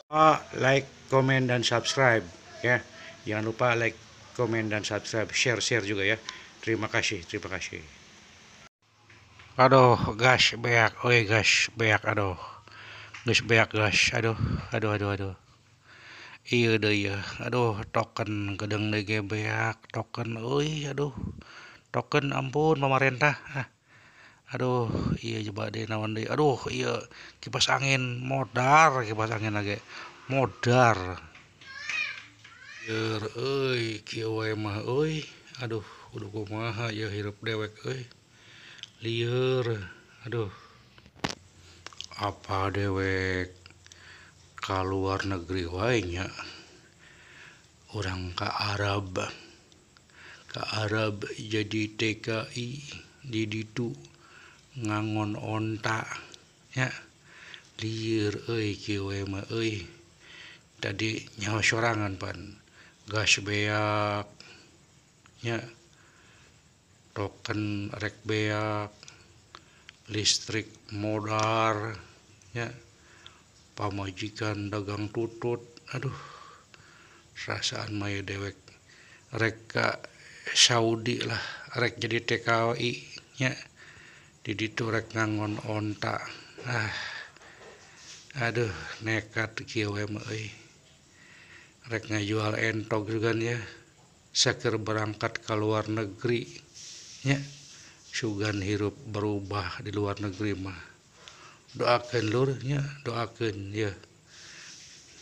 Like, komen, dan subscribe ya. Jangan lupa like, komen, dan subscribe, share-share juga ya. Terima kasih, terima kasih. Aduh, gas beak, oi gas beak, aduh. Gas beak gas, aduh, aduh, aduh, aduh. Iya deh ya, aduh token gedeng deui beak, token euy, aduh. Token ampun pemerintah. Ah. Aduh, iya coba deh naon deui. Aduh, iya kipas angin modar, kipas angin lagi. Modar. Yer euy, kieu wae mah euy. Aduh, kudu kumaha ya hirup dewek euy. Lieur, aduh. Apa dewek ka luar negeri wae nya. Urang ka Arab. Ka Arab jadi TKI di ditu ngangon onta ya. Lieur euy kieu wae mah euy. Tadi nyaho sorangan pan gas beak nya, token rek beak, listrik modar nya, pamajikan dagang tutut, aduh perasaan mah dewek rek ka Saudi lah, rek jadi TKI nya, di ditu rek ngangon onta. Ah, aduh nekat kieu we mah euy. Rek ngajual entog juga ya, saker berangkat ke luar negeri nya, sugan hirup berubah di luar negeri mah. Doakeun lur nya, doakeun ya.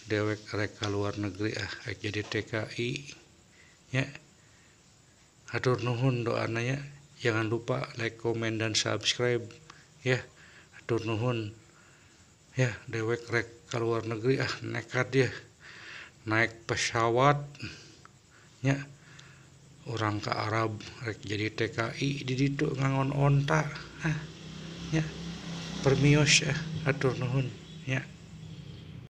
Dewek rek ka luar negeri ah, rek jadi TKI nya. Hatur nuhun doana nya. Jangan lupa like, komen, dan subscribe ya. Hatur nuhun ya, dewek rek ka luar negeri ah, nekat ya. Naik pesawat nya, urang ke Arab rek jadi TKI di ditu ngangon onta ah nya. Permios ya, hatur nuhun ya.